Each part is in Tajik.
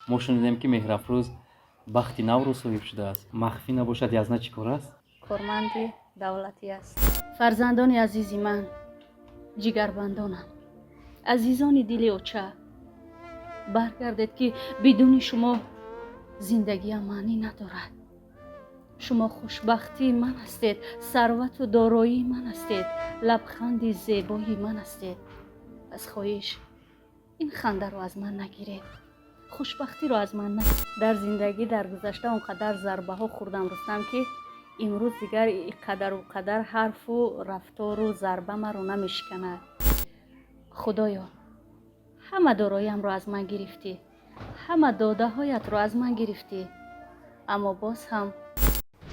Мо шунидем, ки Меҳрафрӯз бахти навро соҳиб шудааст. Махфӣ набошад, язна чӣ кор аст? Корманди давлатӣ аст. Фарзандони азизи ман, ҷигарбандонам, азизони дили оча, баргардед, ки бидуни шумо зиндагиам маънӣ надорад. Шумо хушбахтии ман ҳастед, сарвату дороии ман ҳастед, лабханди зебои ман ҳастед. Пас хоҳиш, ин хандаро аз ман нагиред, хушбахтиро аз ман на. Дар зиндагӣ дар гузашта он қадар зарбаҳо хӯрдам, Рустам, ки имрӯз дигар и қадару қадар ҳарфу рафтору зарба маро намешиканад. Худоё, ҳама дороиамро аз ман гирифтӣ, ҳама додаҳоятро аз ман гирифтӣ, аммо боз ҳам.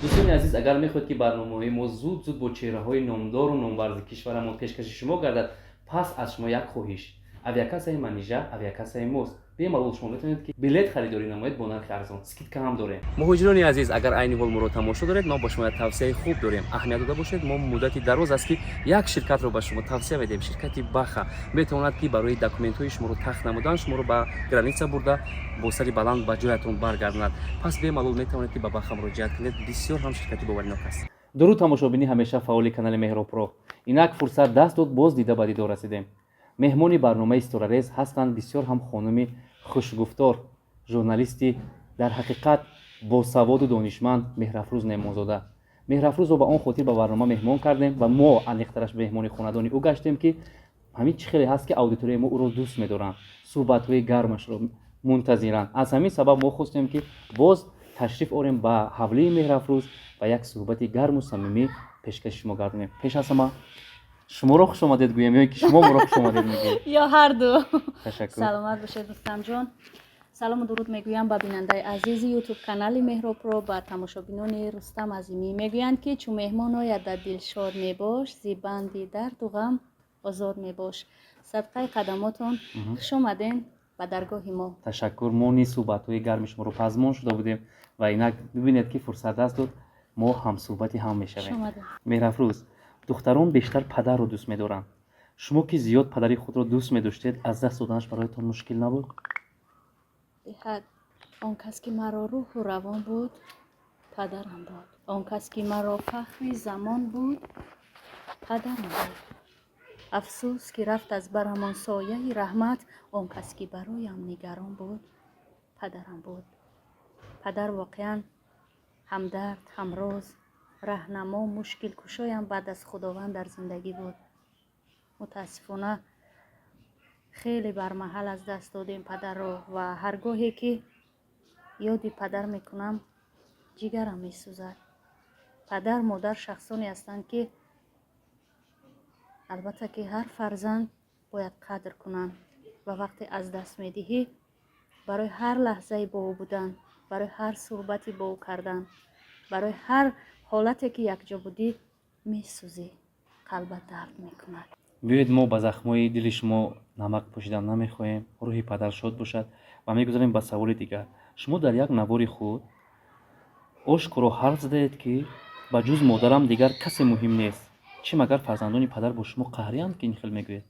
Дӯстони азиз, агар мехоҳед, ки барномаҳои мо зуд зуд бо чеҳраҳои номдору номбарзи кишварамон пешкаши шумо гардад, пас аз шумо як хоҳиш: авиакассаи Манижа авиакассаи мост. Бемалол шумо метавонед, ки билет харидорӣ намоед бо нархи арзон, скидка ҳам дорем. Муҳоҷирони азиз, агар айни ҳол моро тамошо доред, мо ба шумо як тавсияи хуб дорем. Аҳамият дода бошед, мо муддати дароз аст, ки як ширкатро ба шумо тавсия медиҳем. Ширкати Баха метавонад, ки барои документҳои шуморо тахт намудан, шуморо ба граница бурда, бо сари баланд ба ҷоятон баргардонад. Пас бемалол метавонед, ки ба Баха муроҷиат кунед. Бисёр ҳам ширкати боваринок аст. Дуруд, тамошобини ҳамеша фаъоли канали Меҳробпро. Инак фурсат даст дод, боз дида ба дидор расидем. Меҳмони барномаи Ситорарез ҳастанд бисёр ҳам хонуми хушгуфтор, журналисти дар ҳақиқат босаводу донишманд Меҳрафрӯз Неъмонзода. Меҳрафрӯзро ба он хотир ба барнома меҳмон кардем ва мо аниқтараш меҳмони хонадони ӯ гаштем, ки ҳамин чӣ хеле ҳаст, ки аудиторияи мо ӯро дӯст медоранд, суҳбатҳои гармашро мунтазиранд. Аз ҳамин сабаб мо хостем, ки боз ташриф орем ба ҳавлии Меҳрафрӯз ва як суҳбати гарму самимӣ пешкаши шумо гардонем. Пеш аз ҳама шуморо хушомадед гӯем ё ки шумо моро хушомадед мегӯед? Ё ҳарду. Ташаккур. Саломат бошед, Рустамҷон. Салому дуруд мегӯям ба бинандаи азизи Ютуб канали Меҳробро, ба тамошобинони Рустам Азимӣ. Мегӯянд, ки чун меҳмон ояд, дар дил шод мебош, зи банди дарду ғам озод мебош. Садқаи қадамотон, хуш омаден ба даргоҳи мо. Ташаккур. Мо низ суҳбатҳои гарми шуморо пазмон шуда будем ва инак бибинед, ки фурсат даст дод, мо ҳамсуҳбати ҳам Хуш мешавем. омадед. Меҳрафрӯз, духтарон бештар падарро дӯст медоранд. Шумо, ки зиёд падари худро дӯст медоштед, аз даст доданаш бароятон мушкил набуд? Беҳад. Он кас, ки маро рӯҳу равон буд, падарам буд. Он кас, ки маро фахри замон буд, падарам буд. Афсӯс, ки рафт аз барам он сояи раҳмат. Он кас, ки бароям нигарон буд, падарам буд. Падар воқеан ҳамдард, ҳамроз, раҳнамо, мушкилкушоям баъд аз Худованд дар зиндагӣ буд. Мутаассифона, хеле бармаҳал аз даст додем падарро ва ҳар гоҳе ки ёди падар мекунам, ҷигарам месӯзад. Падар, модар шахсоне ҳастанд, ки албатта, ки ҳар фарзанд бояд қадр кунанд ва вақте аз даст медиҳӣ, барои ҳар лаҳзаи бо ӯ будан, барои ҳар суҳбати бо ӯ кардан, барои ҳар ҳолате ки якҷо будӣ, месӯзӣ, қалбат дард мекунад. Биёед, мо ба захмҳои дили шумо намак пӯшидан намехоҳем. Рӯҳи падар шод бошад ва мегузарем ба саволи дигар. Шумо дар як навори худ ошкоро ҳарф задаед, ки ба ҷуз модарам дигар касе муҳим нест. Чӣ, магар фарзандони падар бо шумо қаҳриянд, ки ин хел мегӯед?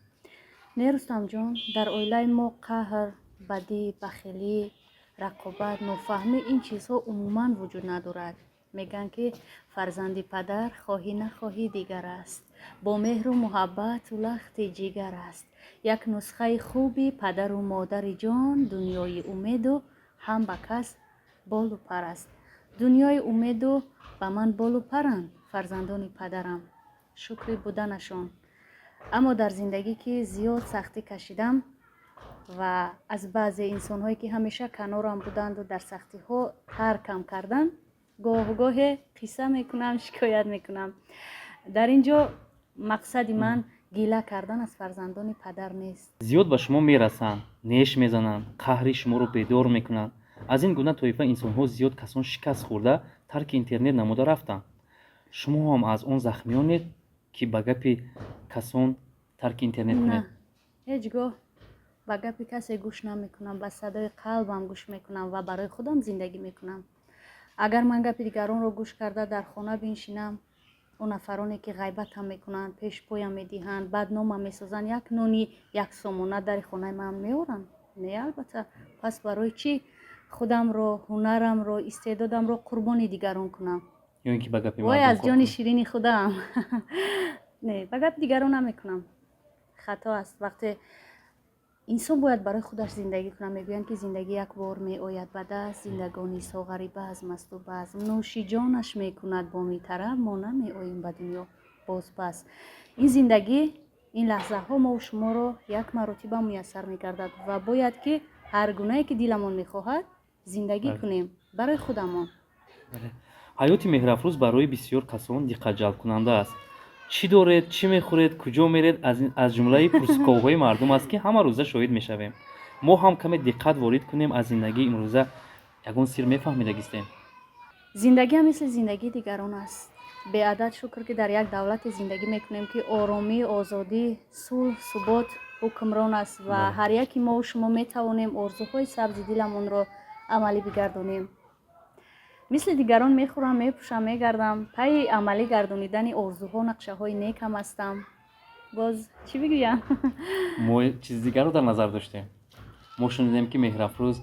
Не, Рустамҷон, дар оилаи мо қаҳр, бадӣ, бахилӣ, рақобат, нофаҳмӣ — ин чизҳо умуман вуҷуд надорад. Мегӯянд, ки фарзанди падар хоҳӣ нахоҳӣ дигар аст, бо меҳру муҳаббату лахти ҷигар аст, як нусхаи хуби падару модари ҷон, дунёи умеду ҳам ба кас болу пар аст. Дунёи умеду ба ман болу паранд фарзандони падарам, шукри буданашон. Аммо дар зиндагӣ, ки зиёд сахтӣ кашидам ва аз баъзе инсонҳое, ки ҳамеша канорам буданду дар сахтиҳо таркам карданд, гоҳ гоҳе қисса мекунам, шикоят мекунам. Дар ин ҷо мақсади ман гила кардан аз фарзандони падар нест. Зиёд ба шумо мерасанд, неш мезананд, қаҳри шуморо бедор мекунанд. Аз ин гуна тоифа инсонҳо зиёд касон шикаст хӯрда, тарки интернет намуда рафтанд. Шумо ҳам аз он захмиёнед, ки ба гапи касон тарки интернет На. кунед? Ҳеҷ гоҳ ба гапи касе гӯш намекунам, ба садои қалбам гӯш мекунам ва барои худам зиндагӣ мекунам. Агар ман гапи дигаронро гӯш карда дар хона биншинам, он нафароне, ки ғайбатам мекунанд, пешпоям медиҳанд, бадномам месозанд, як нони як сомона дари хонаи ман меоранд? Не, албатта. Пас барои чӣ? Худамро, ҳунарамро, истеъдодамро қурбони дигарон кунам. Ё ин ки ба гапи Вой, мардум аз кор ҷони кунед. ширини худам. Не, ба гапи дигарон намекунам, хато аст. Вақте инсон бояд барои худаш зиндагӣ кунад. Мегӯянд, ки зиндагӣ як бор меояд ба даст, зиндагонӣ соғари базм асту базм, нӯши ҷонаш мекунад боми тараб, мо намеоем ба дунё боз пас. Ин зиндагӣ, ин лаҳзаҳо мову шуморо як маротиба муяссар мегардад ва бояд, ки ҳар гунае ки диламон мехоҳад, зиндагӣ кунем барои худамон. Бале. Ҳаёти Меҳрафрӯз барои бисёр касон диққатҷалбкунанда аст. Чӣ доред, чӣ мехӯред, куҷо меред, аз ҷумлаи пурсуковҳои мардум аст, ки ҳама рӯза шоҳид мешавем. Мо ҳам каме диққат ворид кунем, аз зиндагии имрӯза ягон сир мефаҳмидагистем. Зиндагиам мисли зиндагии дигарон аст. Беадад шукр, ки дар як давлате зиндагӣ мекунем, ки оромӣ, озодӣ, сулҳ, субот ҳукмрон аст ва ҳар яке мову шумо метавонем орзуҳои сабзи диламонро амалӣ бигардонем. Мисли дигарон мехӯрам, мепӯшам, мегардам, пайи амалӣ гардонидани орзуҳо, нақшаҳои некам ҳастам. Боз чӣ бигӯям? Мо чизи дигарро дар назар доштем. Мо шунидем, ки Меҳрафрӯз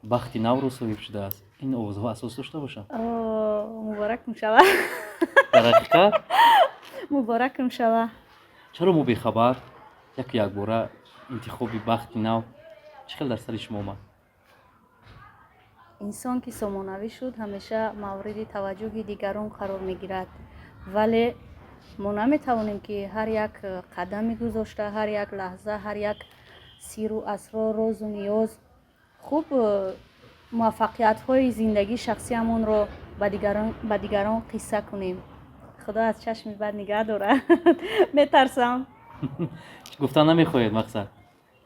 бахти навро соҳиб шудааст. Ин овозҳо асос дошта бошанд? Муборакум шава. Дар ҳақиқат? Муборакум шава. Чаро мо бехабар? Яку якбора интихоби бахти нав чӣ хел дар сари шумо омад? Инсон ки сомонавӣ шуд, ҳамеша мавриди таваҷҷӯҳи дигарон қарор мегирад, вале мо наметавонем, ки ҳар як қадами гузошта, ҳар як лаҳза, ҳар як сиру асрор, розу ниёз, хуб, муваффақиятҳои зиндагии шахсиамонро ба дигарон қисса кунем. Худо аз чашми бад нигаҳ дорад, метарсам. Гуфтан намехоҳед, мақсад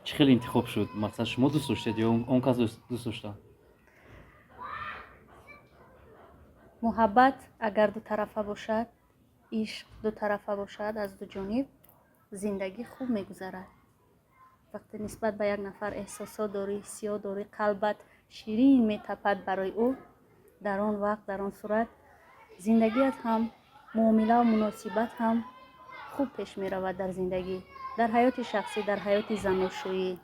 чӣ хел интихоб шуд? Мақсад, шумо дӯст доштед ё он кас дӯст доштанд? Муҳаббат агар дутарафа бошад, ишқ дутарафа бошад, аз ду ҷониб, зиндагӣ хуб мегузарад. Вақте нисбат ба як нафар эҳсосот дорӣ, ҳиссиёт дорӣ, қалбат ширин метапад барои ӯ, дар он вақт, дар он сурат зиндагият ҳам, муомилаву муносибат ҳам хуб пеш меравад дар зиндагӣ, дар ҳаёти шахсӣ, дар ҳаёти заношӯӣ.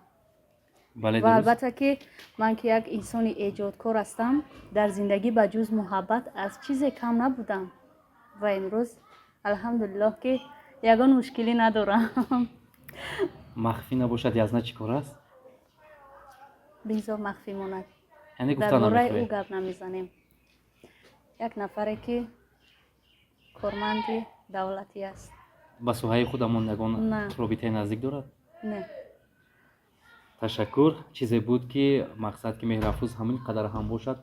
Ва албатта, ки ман, ки як инсони эҷодкор ҳастам, дар зиндагӣ ба ҷуз муҳаббат аз чизе кам набудам ва имрӯз, алҳамдулиллоҳ, ки ягон мушкилӣ надорам. Махфӣ набошад, язна чӣ кор аст? Бигзор махфӣ монад. Яъне Дар гуфта бораи ӯ намехоҳед? гап намезанем. Як нафаре, ки корманди давлатӣ аст. Ба соҳаи худамон ягон На. робитаи наздик дорад? Не. Ташаккур. Чизе буд, ки мақсад, ки Меҳрафрӯз ҳамин қадар ҳам бошад,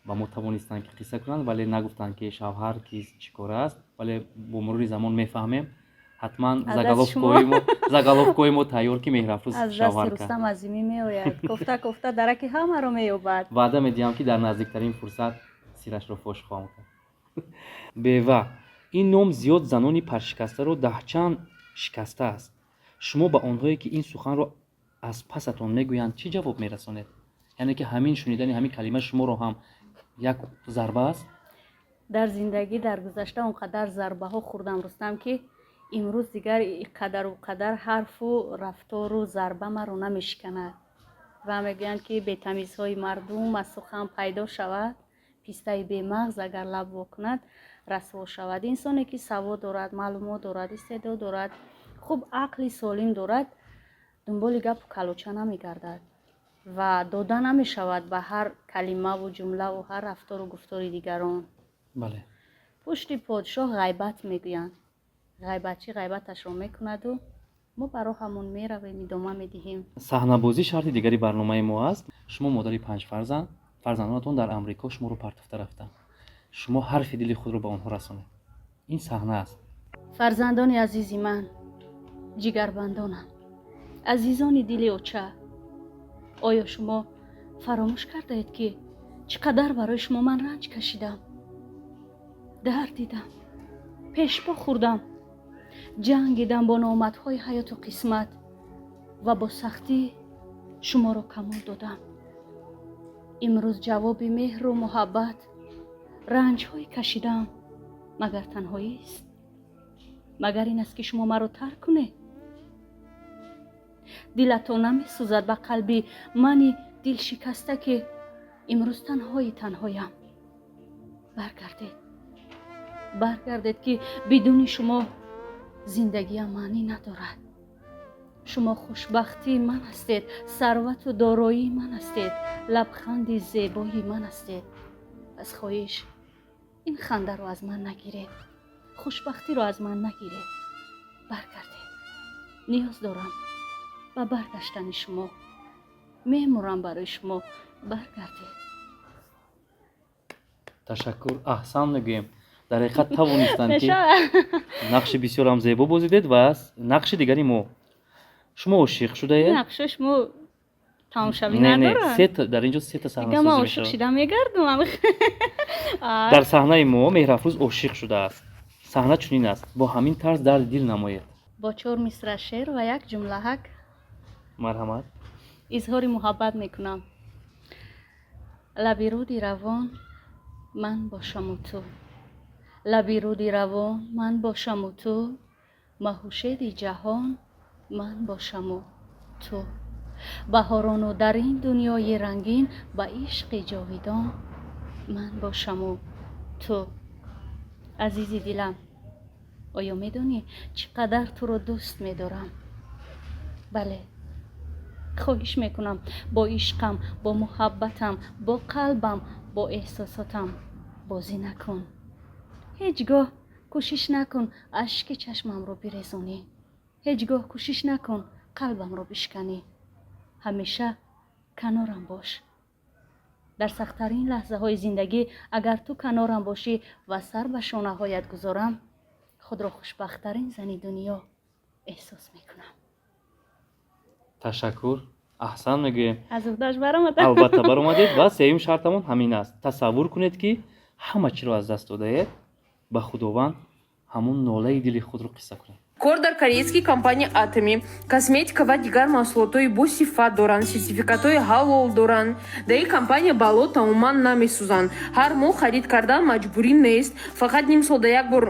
ба мо тавонистанд, ки қисса кунанд, вале нагуфтанд, ки шавҳар кист, чӣ кор аст. Вале бо мурури замон мефаҳмем ҳатман. Аз дасти шумо. Заголовкҳои мо тайёр, ки Меҳрафрӯз Аз дасти шавҳар кард. Рустам Азимӣ меояд. Кофта кофта дараки ҳамаро меёбад. Ваъда медиҳам, ки дар наздиктарин фурсат сирашро фош хоҳам кард. Бева — ин ном зиёд занони паршикастаро даҳчанд шикастааст. Шумо ба онҳое, ки ин суханро аз пасатон мегӯянд, чӣ ҷавоб мерасонед? Яъне ки ҳамин шунидани ҳамин калима шуморо ҳам як зарба аст? Дар зиндагӣ дар гузашта он қадар зарбаҳо хӯрдам, Рустам, ки имрӯз дигар иқадару қадар ҳарфу рафтору зарба маро намешиканад. Ва мегӯянд, ки бетамизҳои мардум аз сухан пайдо шавад, пистаи бемағз агар лаб во кунад, расво шавад. Инсоне ки савод дорад, маълумот дорад, истеъдод дорад, хуб, ақли солим дорад, дунболи гапу калоча намегардад ва дода намешавад ба ҳар калимаву ҷумлаву ҳар рафтору гуфтори дигарон. Пушти подшоҳ ғайбат мегӯянд, ғайбатчӣ ғайбаташро мекунаду мо ба роҳамон меравем, идома медиҳем. Саҳнабозӣ шарти дигари барномаи мо аст. Шумо модари панҷ фарзанд, фарзандонатон дар Амрико шуморо партофта рафтанд. Шумо ҳарфи дили худро ба онҳо расонед, ин саҳна аст. Фарзандони азизи ман, ҷигарбандонам, азизони дили оча, оё шумо фаромӯш кардаед, ки чӣ қадар барои шумо ман ранҷ кашидам, дард дидам, пешпо хӯрдам, ҷангидам бо номатҳои ҳаёту қисмат ва бо сахтӣ шуморо камол додам? Имрӯз ҷавоби меҳру муҳаббат, ранҷҳои кашидаам магар танҳоист? Магар ин аст, ки шумо маро тарк кунед? Дилатон намесӯзад ба қалби мани дилшикаста, ки Имрӯз танҳои танҳоям. Баргардед, баргардед, ки бидуни шумо зиндагиам маънӣ надорад. Шумо хушбахтии ман ҳастед, сарвату дороии ман ҳастед, лабханди зебои ман ҳастед. Пас хоҳиш, ин хандаро аз ман нагиред, хушбахтиро аз ман нагиред. Баргардед, ниёз дорам ба баргаштани шумо, мемурам барои шумо, баргардед. Ташаккур, аҳсан мегӯем. Дар ҳақиқат тавонистанд, ки нақши бисёрам зебо бозидед. Ва нақши дигари мо: шумо ошиқ шудаед. Нақшо шумо тамошавӣ Не, не. надорад. Сета, дар ин ҷо сета Дига ман саҳнасозӣ ошиқ мешавад. шида мегардум. Дар саҳнаи мо Меҳрафрӯз ошиқ шудааст. Саҳна чунин аст: бо ҳамин тарз дарди дил намоед. Бо чор мисра шеър ва як ҷумлаҳак. Марҳамат. Изҳори муҳаббат мекунам. Лаби руди равон ман бошаму ту, лаби руди равон ман бошаму ту, маҳушеди ҷаҳон ман бошаму ту, баҳорону дар ин дунёи рангин ба ишқи ҷовидон ман бошаму ту. Азизи дилам, оё медонӣ, чӣ қадар туро дӯст медорам? Бале, хоҳиш мекунам, бо ишқам, бо муҳаббатам, бо қалбам, бо эҳсосотам бозӣ накун. Ҳеҷ гоҳ кӯшиш накун ашки чашмамро бирезонӣ, ҳеҷ гоҳ кӯшиш накун қалбамро бишканӣ. Ҳамеша канорам бош. Дар сахттарин лаҳзаҳои зиндагӣ агар ту канорам бошӣ ва сар ба шонаҳоят гузорам, худро хушбахттарин зани дунё эҳсос мекунам. Ташаккур, аҳсан мегӯем. Аз уҳдаш баромадам. Албатта, баромадед. Ва сеюм шартамон ҳамин аст: тасаввур кунед, ки ҳама чиро аз даст додаед, ба Худованд ҳамун нолаи дили худро қисса кунед. Кор дар корейский компания Атоми. Косметика ва дигар маҳсулотҳои босифат доранд, сертификатҳои ҳалол доранд. Дар ин компания бало тамоман намесӯзанд. Ҳар моҳ харид кардан маҷбурӣ нест, фақат ним солда як бор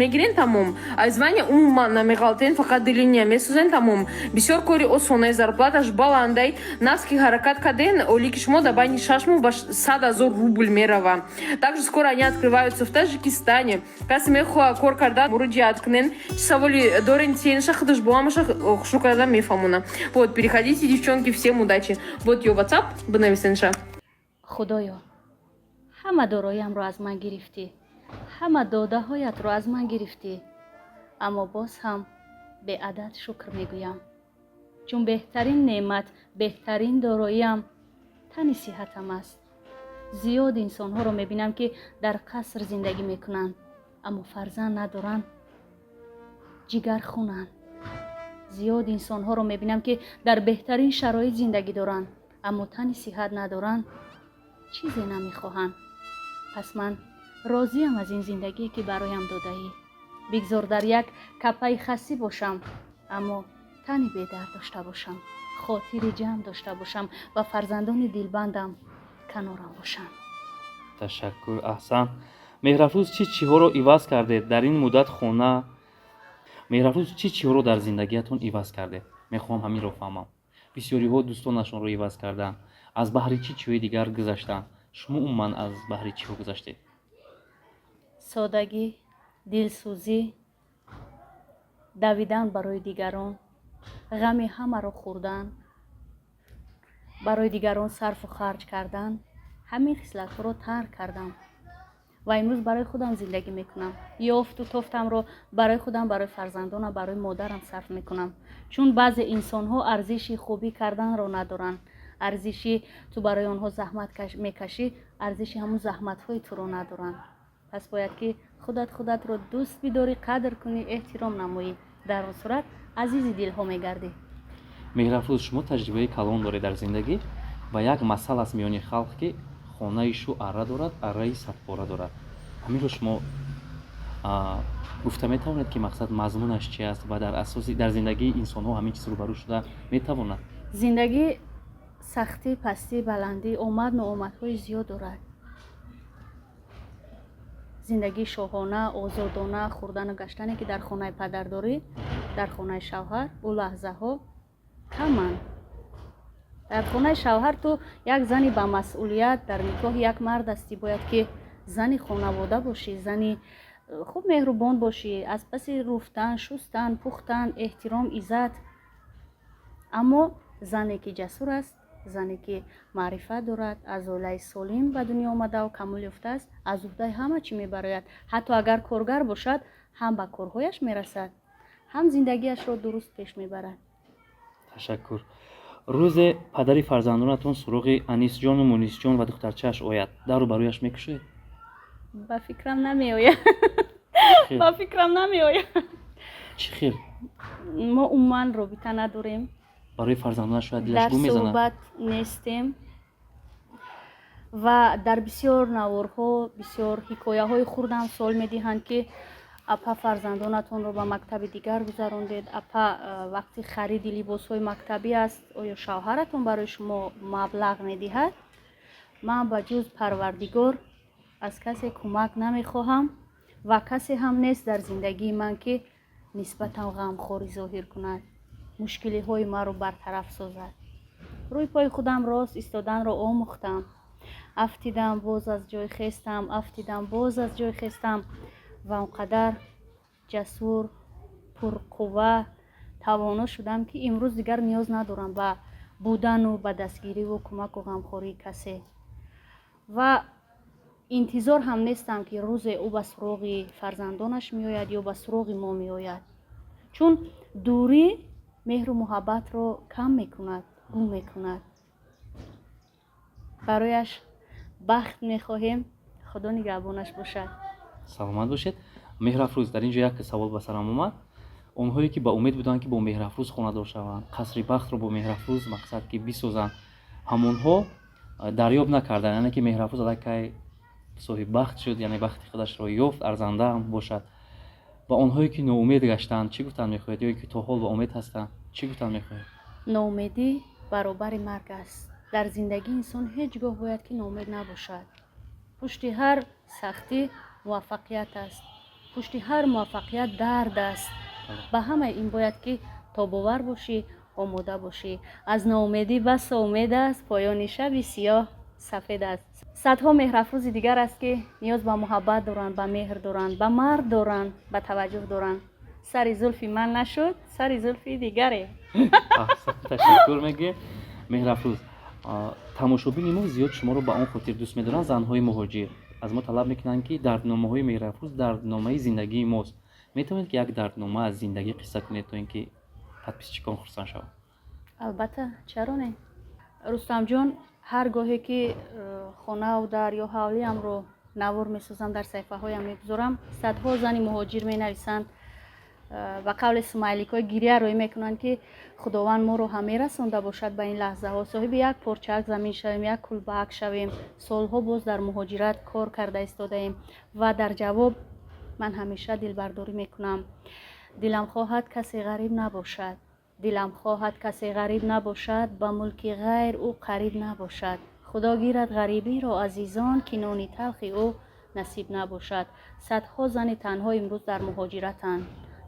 мегирен, тамом. Аз звания умуман намеғалтен, фақат линия месӯзен, тамом. Бисёр кори осонай, зарплаташ баландай. Наски ҳаракат карден, олики шумо дар байни 6 моҳ ба 100 000 рубл мерава. Также скоро они открываются в Таджикистане. Касе мехоҳад кор кардан, муроҷиат кунен. Чӣ саволи дорен, тенша худаш бо ҳамаша хушрӯ кардан мефаҳмона. Вот, переходите, девчонки, всем удачи. Вот её WhatsApp, бинависенша. Худоё, ҳама дороиамро аз ман гирифтӣ, ҳама додаҳоятро аз ман гирифтӣ, аммо боз ҳам беадад шукр мегӯям, чун беҳтарин неъмат, беҳтарин дороиам тани сиҳатам аст. Зиёд инсонҳоро мебинам, ки дар қаср зиндагӣ мекунанд, аммо фарзанд надоранд, ҷигархунанд. Зиёд инсонҳоро мебинам, ки дар беҳтарин шароит зиндагӣ доранд, аммо тани сиҳат надоранд, чизе намехоҳанд. Пас ман розиям аз ин зиндагие, ки бароям додаӣ. Бигзор дар як капаи хасӣ бошам, аммо тани бедард дошта бошам, хотири ҷамъ дошта бошам ва фарзандони дилбандам канорам бошанд. Ташаккур, аҳсан. Меҳрафрӯз, чӣ чиҳоро иваз кардед дар ин муддат хона? Меҳрафрӯз, чӣ чиҳоро дар зиндагиятон иваз кардед? Мехоҳам ҳаминро фаҳмам. Бисёриҳо дӯстонашонро иваз карданд, аз баҳри чӣ чиҳои дигар гузаштанд. Шумо умуман аз баҳри чиҳо гузаштед? Содагӣ, дилсӯзӣ, давидан барои дигарон, ғами ҳамаро хӯрдан, барои дигарон сарфу харҷ кардан, ҳамин хислатҳоро тарк кардам ва имрӯз барои худам зиндагӣ мекунам. Ёфту тофтамро барои худам, барои фарзандонам, барои модарам сарф мекунам, чун баъзе инсонҳо арзиши хубӣ карданро надоранд. Арзиши ту барои онҳо заҳмат мекашӣ, арзиши ҳамун заҳматҳои туро надоранд. Пас бояд, ки худат худатро дӯст бидорӣ, қадр кунӣ, эҳтиром намоӣ. Дар он сурат азизи дилҳо мегардӣ. Меҳрафрӯз, шумо таҷрибаи калон доред дар зиндагӣ ва як масал аст миёни халқ, ки хонаи шу арра дорад, арраи садпора дорад. Ҳаминро шумо гуфта метавонед, ки мақсад, мазмунаш чи аст ва дар асоси дар зиндагии инсонҳо ҳамин чиз рӯбарӯ шуда метавонад? Зиндагӣ сахтӣ, пастӣ, баландӣ, омад, ноомадҳои зиёд дорад. Зиндагии шоҳона, озодона, хӯрдану гаштане, ки дар хонаи падар дорӣ, дар хонаи шавҳар ӯ лаҳзаҳо каманд. Дар хонаи шавҳар ту як зани ба масъулият, дар никоҳи як мард ҳастӣ, бояд ки зани хонавода бошӣ, зани хуб, меҳрубон бошӣ, аз паси руфтан, шустан, пухтан, эҳтиром, иззат. Аммо зане ки ҷасур аст, зане ки маърифат дорад, аз оилаи солим ба дунё омадаву камол ёфтааст, аз уҳдаи ҳама чӣ мебарояд. Ҳатто агар коргар бошад ҳам, ба корҳояш мерасад, ҳам зиндагиашро дуруст пеш мебарад. Ташаккур. Рӯзе падари фарзандонатон суроғи Анисҷону Мунисҷон ва духтарчааш ояд, дару ба рӯяш мекушоед? Ба фикрам, намеояд. Ба фикрам, намеояд. Чӣ хел? Мо умуман робита надорем. Барои фарзандонаш шояд дилаш Дар гум мезанад. суҳбат нестем ва дар бисёр наворҳо, бисёр ҳикояҳои хурдам суол медиҳанд, ки апа, фарзандонатонро ба мактаби дигар гузарондед, апа, вақти хариди либосҳои мактабӣ аст, оё шавҳаратон барои шумо маблағ медиҳад? Ман ба ҷуз Парвардигор аз касе кӯмак намехоҳам ва касе ҳам нест дар зиндагии ман, ки нисбатан ғамхорӣ зоҳир кунад, мушкилиҳои маро бартараф созад. Рӯи пои худам рост истоданро омӯхтам. Афтидам, боз аз ҷой хестам, афтидам, боз аз ҷой хестам ва он қадар ҷасур, пурқувва, тавоно шудам, ки имрӯз дигар ниёз надорам ба будану ба дастгириву кӯмаку ғамхории касе ва интизор ҳам нестам, ки рӯзе ӯ ба суроғи фарзандонаш меояд ё ба суроғи мо меояд, чун дурӣ меҳру муҳаббатро кам мекунад, гум мекунад. Барояш бахт мехоҳем, Худо нигаҳбонаш бошад. Саломат бошед, Меҳрафрӯз. Дар ин ҷо як савол ба сарам омад. Онҳое ки ба умед буданд, ки бо Меҳрафрӯз хонадор шаванд, қасри бахтро бо Меҳрафрӯз мақсад ки бисозанд, ҳамонҳо дарёб накарданд, яъне ки Меҳрафрӯз аллакай соҳиббахт шуд, яъне бахти худашро ёфт, арзанда ҳам бошад. Ва онҳое ки ноумед гаштанд, чӣ гуфтан мехоҳед? Ё ки то ҳол ба умед ҳастанд, чӣ гуфтан мехоҳед? Ноумедӣ баробари марг аст. Дар зиндагии инсон ҳеҷ гоҳ бояд ки ноумед набошад. Пушти ҳар сахтӣ муваффақият аст, пушти ҳар муваффақият дард аст. Ба ҳамаи ин бояд ки тобовар бошӣ, омода бошӣ. Аз ноумедӣ басо умед аст, поёни шаби сиёҳ сафед аст. Садҳо Меҳрафрӯзи дигар аст, ки ниёз ба муҳаббат доранд, ба меҳр доранд, ба мард доранд, ба таваҷҷӯҳ доранд. Сари зулфи ман нашуд, сари зулфи дигаре. Аҳсан, ташаккур мегӯем, Меҳрафрӯз. Тамошобини мо зиёд шуморо ба он хотир дӯст медоранд. Занҳои муҳоҷир аз мо талаб мекунанд, ки дардномаҳои Меҳрафрӯз дардномаи зиндагии мост. Метавонед, ки як дарднома аз зиндагӣ қисса кунед, то ин ки подписчикон хурсанд шаванд? Албатта, чаро не, Рустамҷон. Ҳар гоҳе ки хонаву дар ё ҳавлиамро навор месозам, дар саҳифаҳоям мегузорам, садҳо зани муҳоҷир менависанд, ба қавли смайликҳои гиря рӯй мекунанд, ки Худованд моро ҳам мерасонда бошад ба ин лаҳзаҳо, соҳиби як порчаак замин шавем, як кулбаак шавем, солҳо боз дар муҳоҷират кор карда истодаем. Ва дар ҷавоб ман ҳамеша дилбардорӣ мекунам: дилам хоҳад, касе ғариб набошад, дилам хоҳад, касе ғариб набошад, ба мулки ғайр ӯ қариб набошад. Худо гирад ғарибиро, азизон, ки нони талхи ӯ насиб набошад. Садҳо зани танҳо имрӯз дар муҳоҷиратанд,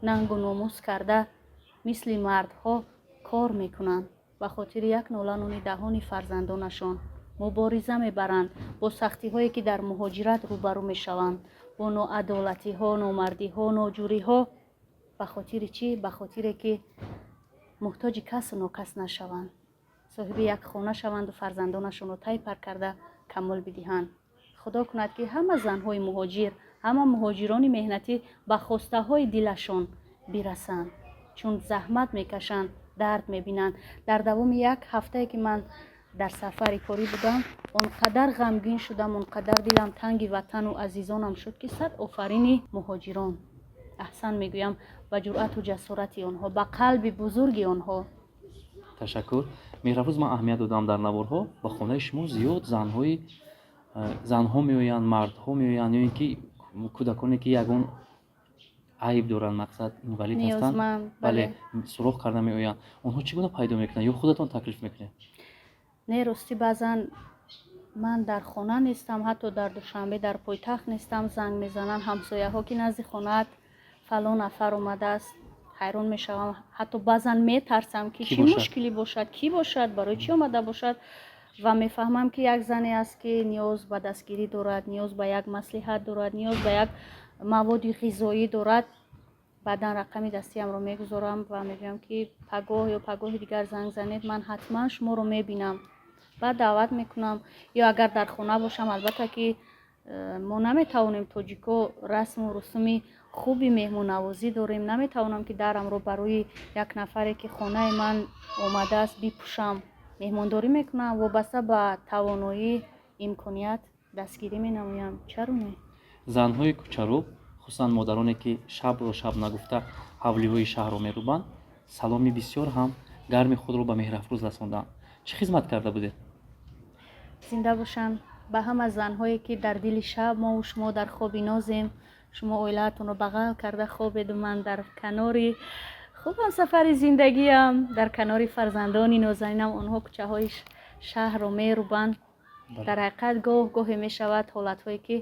нангу номус карда, мисли мардҳо кор мекунанд, ба хотири як нола нони даҳони фарзандонашон мубориза мебаранд, бо сахтиҳое ки дар муҳоҷират рӯбарӯ мешаванд, бо ноадолатиҳо, номардиҳо, ноҷӯриҳо. Ба хотири чӣ? Ба хотире ки муҳтоҷи касу нокас нашаванд, соҳиби як хона шаванду фарзандонашонро тай пар карда камол бидиҳанд. Худо кунад, ки ҳама занҳои муҳоҷир, ҳама муҳоҷирони меҳнатӣ ба хостаҳои дилашон бирасанд, чун заҳмат мекашанд, дард мебинанд. Дар давоми як ҳафтае ки ман дар сафари корӣ будам, он қадар ғамгин шудам, он қадар дилам танги ватану азизонам шуд, ки сад офарини муҳоҷирон, аҳсан мегӯям ба ҷуръату ҷасорати онҳо, ба қалби бузурги онҳо. Ташаккур, Меҳрафрӯз. Ман аҳамият додам, дар наворҳо ба хонаи шумо зиёд занҳои занҳо меоянд, мардҳо меоянд ё ин ки кӯдаконе ки ягон айб доранд, мақсад, инвалид ҳастанд. Ниёзманд. Бале, суроғ карда меоянд. Онҳо чӣ гуна пайдо мекунанд ё худатон таклиф мекунед? Не, ростӣ, баъзан ман дар хона нестам, ҳатто дар Душанбе, дар пойтахт нестам, занг мезананд ҳамсояҳо, ки назди хонаат фалон нафар омадааст. Ҳайрон мешавам, ҳатто баъзан метарсам, ки Кӣ чӣ бошад? Мушкилӣ бошад, кӣ бошад, барои чӣ омада бошад. Ва мефаҳмам, ки як зане аст, ки ниёз ба дастгирӣ дорад, ниёз ба як маслиҳат дорад, ниёз ба як маводи ғизоӣ дорад. Баъдан рақами дастиамро мегузорам ва мегӯям, ки пагоҳ ё пагоҳи дигар занг занед, ман ҳатман шуморо мебинам. Баъд даъват мекунам. Ё агар дар хона бошам, албатта ки мо наметавонем, тоҷико расму русуми хуби меҳмоннавозӣ дорем, наметавонам, ки дарамро барои як нафаре, ки хонаи ман омадааст, бипӯшам. Меҳмондорӣ мекунам, вобаста ба тавоноӣ, имконият дастгирӣ менамоям. Чаро не? Занҳои кӯчарӯб, хусусан модароне, ки шабро шаб нагуфта ҳавлиҳои шаҳрро мерӯбанд, саломи бисёр ҳам гарми худро ба Меҳрафрӯз расонданд. Чӣ хизмат карда будед? Зинда бошанд ба ҳама занҳое, ки дар дили шаб, мову шумо дар хоби нозем, шумо оилаатонро бағал карда хобеду ман дар канори хуб ҳамсафари зиндагиам, дар канори фарзандони нозанинам, онҳо кӯчаҳои шаҳрро мерӯбанд. Дар ҳақиқат, гоҳ гоҳе мешавад ҳолатҳое, ки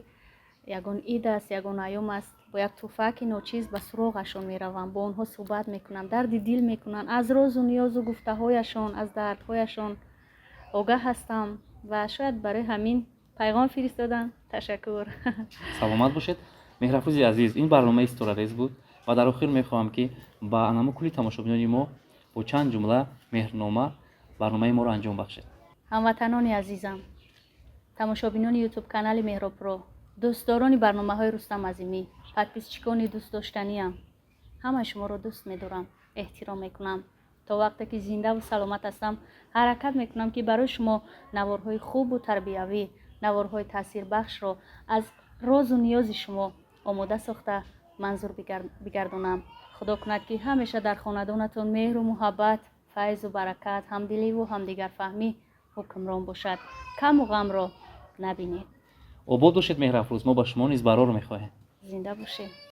ягон ид аст, ягон айём аст, бо як тӯҳфаки ночиз ба суроғашон меравам, бо онҳо суҳбат мекунам, дарди дил мекунанд, аз розу ниёзу гуфтаҳояшон, аз дардҳояшон огаҳ ҳастам ва шояд барои ҳамин пайғом фиристодам. Ташаккур. Саломат бошед, Меҳрафрӯзи азиз. Ин барномаи Ситорарез буд ва дар охир мехоҳам, ки ба анамо кулли тамошобинони мо бо чанд ҷумла меҳрнома барномаи моро анҷом бахшед. Ҳамватанони азизам, тамошобинони Ютуб канали Меҳробпро, дӯстдорони барномаҳои Рустам Азимӣ, подписчикони дӯстдоштаниам, ҳамаи шуморо дӯст медорам, эҳтиром мекунам. То вақте ки зиндаву саломат ҳастам, ҳаракат мекунам, ки барои шумо наворҳои хубу тарбиявӣ, наворҳои таъсирбахшро аз розу ниёзи шумо омода сохта манзур бигардонам. Худо кунад, ки ҳамеша дар хонадонатон меҳру муҳаббат, файзу баракат, ҳамдиливу ҳамдигарфаҳмӣ ҳукмрон бошад, каму ғамро набинед. Обод бошед, Меҳрафрӯз. Мо ба шумо низ барор мехоҳем. Зинда бошед.